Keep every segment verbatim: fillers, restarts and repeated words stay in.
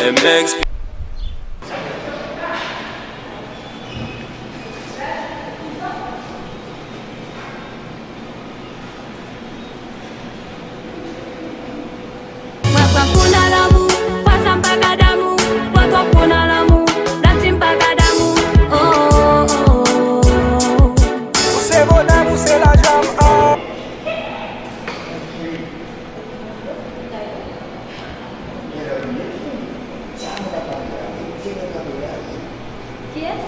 M X. Mwen pran kou nan lanmou, fwa sa m pa ka damou. Mwen twò kou nan lanmou, blan di m pa ka damou. Oh, oh, oh, oh. Ou se bonè, ou se lajan, ah. Kiyès?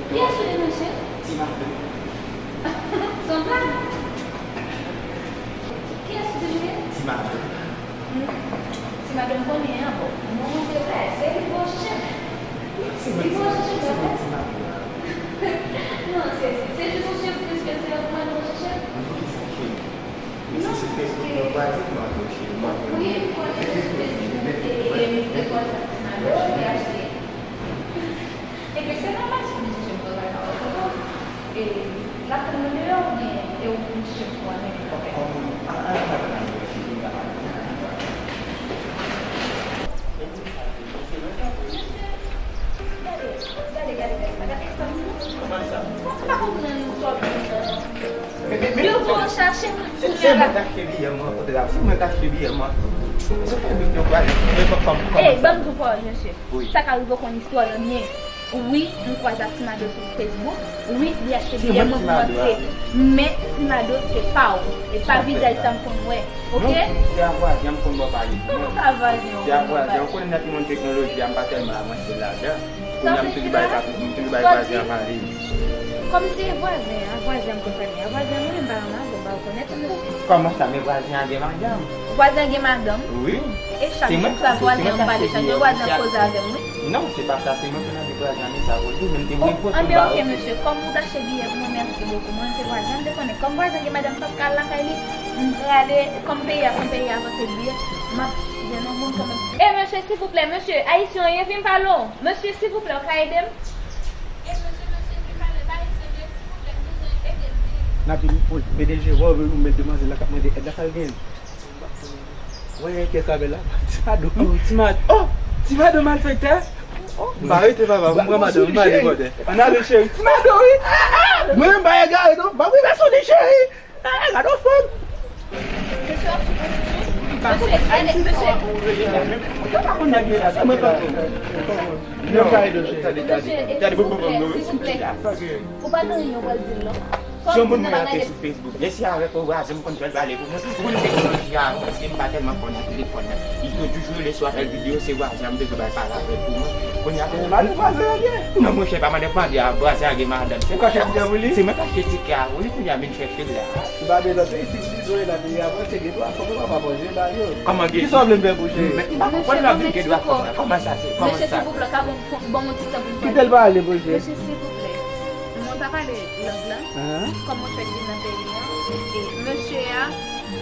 Kiyès ou di, mesye? Ti Mado. Se yon blag? Kiyès ou di li ye? Ti Mado. Hmm. Ti Mado m konnen an, bon. Non, se vrè. Se li ki pran chèchè m. Li pran chèchè m, se vrè. Non, se, se, se jis yon sipriz ke se ou k pran chèchè m. Non, se Facebook mwen kwaze, mwen aproche, mwen aproche. Wi, m konnen se sou Facebook, e, e, e, e, WhatsApp Ti Mado, te achte. Ebyen, se nòmal si w vin chèche m pou travay pa wè foto. E, l ap tann mwen deyò oubyen e ou vin chèche m pou annik kòmè? Kòm, a, a, a, a, a, a, a. Mesye, gade, gade, gade, gade, gade sa. Kòman sa? Mwen pa konprann sa w di la. Men, men, men, yo vin chache m, se, se mwen k achte biyè mwen, kote la, se mwen k achte biyè mwen. Se Facebook yo kwaze, men kòm, kòm, kòman sa? Ey, ban m di w pawòl, mesye. Wi. Sa ka rive w konn istwa lan byen. Wi, m kwaze ak Ti Mado sou Facebook. Wi, li achte biyè mwen pou m antre. Men Ti Mado se pa w. E pa vizaj sa m konn wè. Oke? Non, se a vwazen an m konn ba w pale. Kòman sa a vwazen an w konn ba w pale? Se a vwazen an. Ou konnen nan ki monn teknoloji a, m pa tèlman avanse ladan. Kounye a m toujou bay, m toujou bay vwazen an pale. Kòm se vwazen an, vwazen an m konn pale. A vwazen an, mwen menm m pa renmen avè w, m pa rekonèt ou, mesye. Kòman sa? Men vwazen an gen madanm. Vwazen an gen madanm? Wi. E chak jou sa vwazen an m pale, chak jou vwazen an koze avè m, wi. Non, se pa sa, se mwen ki mande vwazen an, men sa pou l di, men m te voye foto m ba yo. Anben, oke, mesye, kòm ou t achte biyè pou mwen, mèsi bokou. Mwen, se vwazen an m te konnen. Kòm vwazen an gen madanm, m p ap ka al lakay li. M prale, kòm peyi a, se yon peyi avanse li ye, m ap jwenn yon moun kanmenm. E, mesye, silvouplè, mesye, ayisyen w ye, vin pale w. Mesye, silvouplè, w ka ede m? E, mesye, mesye, vin pale, pa ayisyen m ye, silvouplè, m bezwen ede m, wi. N ap vin pou P D G, wè, ou met demwazèl la k ap mande èd la, sa l gen? Wè, kè sa bèl la. Ti Mado. Oh, Ti Mado. Oh, Ti Mado malfektè. Oh, m pa rete, papa. M pran madanm, m ale bòdè. Ann ale, cheri. Ti Mado, wi. Mwen menm, m pa egare, non. M ap rive sou li, cheri. Eh, gade yon fanm. Mesye, ap sou kondisyon. Mesye, gade, mesye. Ou pa konn nèg yo la, se mwen k ap. Mesye, silvouplè, silvouplè. Ou pa gen anyen ou pral di l, non? Si yon moun mwen antre sou Facebook, mesye avèk yon vwazen m konn fè l pale pou mwen. Ou konnen teknoloji a avanse, m pa tèlman fò nan telefòn nan. Li toujou rele sou apèl videyo, se vwazen an m bezwen bay pale avè l pou mwen. Kounye a, mande vwazen an byen. Non, monchè, pa mande, mande a vwazen an gen madanm. Se mwen k achte tikè pou li. Se mwen k achte tikè a pou li, kounye a vin chèche l la. Si pa de lòt peyi sivilize yo la, peyi avanse, gen dwa fanm yo pa manje ba yo. Kòman gen? Kisa w vle m fè pou cheri? Men m pa konprann lè w ap di gen dwa fanm nan. Kòman sa se? Kòman sa? Mesye, silvouplè, ka ban m, ban m yon ti tan pou m pale. Kite l pale, monchè. Mesye, silvouplè. Mwen pa pale lang lan. Ahan. Kòm mwen fèk vin nan peyi an, e mesye a,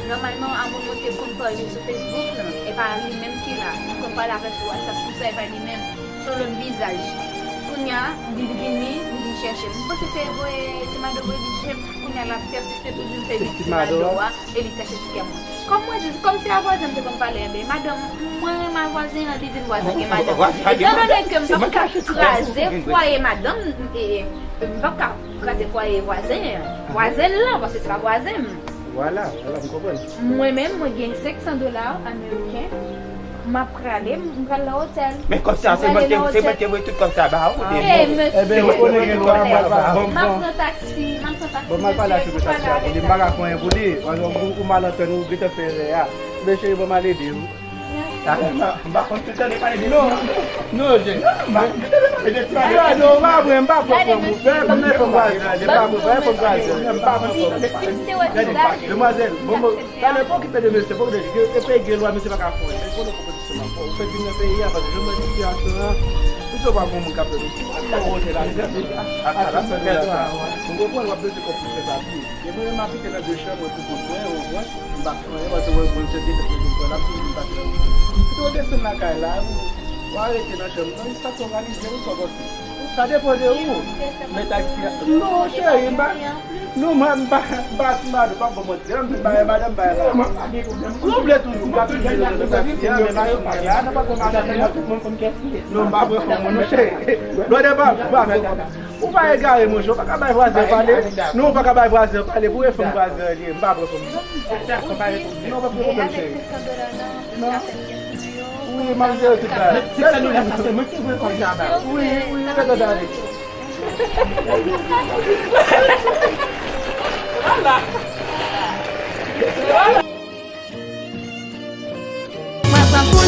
nòmalman, a moun mwen te konn pale sou Facebook lan, e pa li menm ki la. Mwen konn pale avè l sou WhatsApp, tout sa, e pa li menm. Se yon lòt vizaj. Kounye a, li vini, li vin chèche m. Mwen panse se voye Ti Mado voye vin chèche m. Kounye a, l ap pèsiste pou di m se li Ti Mado a. E li t achte tikè mwen. Kòm mwen di, kòm se a vwazen m te konn pale, enben, madanm, mwen renmen a vwazen an, li di m vwazen gen madanm. Etandone ke m p ap ka kraze fwaye madanm, e, e, m p ap ka kraze fwaye vwazen an. Vwazen l lan, paske se pa vwazen m. Vwala, vwala, m konprann. Mwen menm, mwen gen senk san dola ameriken, m ap prale, m pral nan otèl. Men kòb sa, se mwen ki, se mwen ki voye tout kòb sa ba ou, oubyen? E, mesye, silvouplè. M ap pran taksi, m ap pran taksi, mesye, pou pale avèk taksi a. Li m pa ka fè anyen pou li. Ou, ou mal antann, ou gentan fè erè a. Men cheri, ban m al ede w. M pa konn tout tande pale de non, non, non, je. Non, m pa konn tout tande pale de ti bagay. Non, non, m pa pran, m pa pran fanm ou. Fè konn men fanm vwazen an, je pa pran fanm vwazen an, m pa pran fanm ou. Gade, demwazèl, bon, bon, talè, pa okipe de mesye, pa okipe de, e peyi gen lwa, mesye pa ka fè anyen. Bon, nou pwopozisyon nan fò. Ou fèk vin nan peyi a, paske jan m wè sitiyasyon an, ou se pa gon moun k ap fè nou. Si w ap nan otèl la, se a senk san dola sa. Ou konprann, w ap bezwen kòb pou fè papye. E mwen menm m abite nan de chanm, mwen pou kont mwen, ou konprann? M pa fè anyen, paske mwen, mwen se de tèt mwen pou pran, m ap toujou vin pase nan wout. Kite w desann lakay la, ou, ou arete nan chanm nan, jiskaske w ralize, ou sa w panse? Sa depann de ou. Men taksi a, non, cheri, m pa, Non, mwen, m pa, m pa ti madanm, pa bon mwen. Lè m di bagay madanm, bagay madanm. Si w vle toujou, m ka toujou vle toujou, men madanm, bagay, a, nan pa bon madanm, non. Non, m pa pran fanm, non, cheri. Blòdè pa, pa fè konsa. Ou pa egare, monchè, ou pa ka bay vwazen pale. Non, ou pa ka bay vwazen pale, pou e fanm vwazen an li ye, m pa pran fanm. Non, pa pran fanm, cheri. Non. Wi, m ap jere tout bagay. Sèl sou li sa, se mwen ki voye kòb la ba. Wi, wi, wi, tande. Mwen pran pou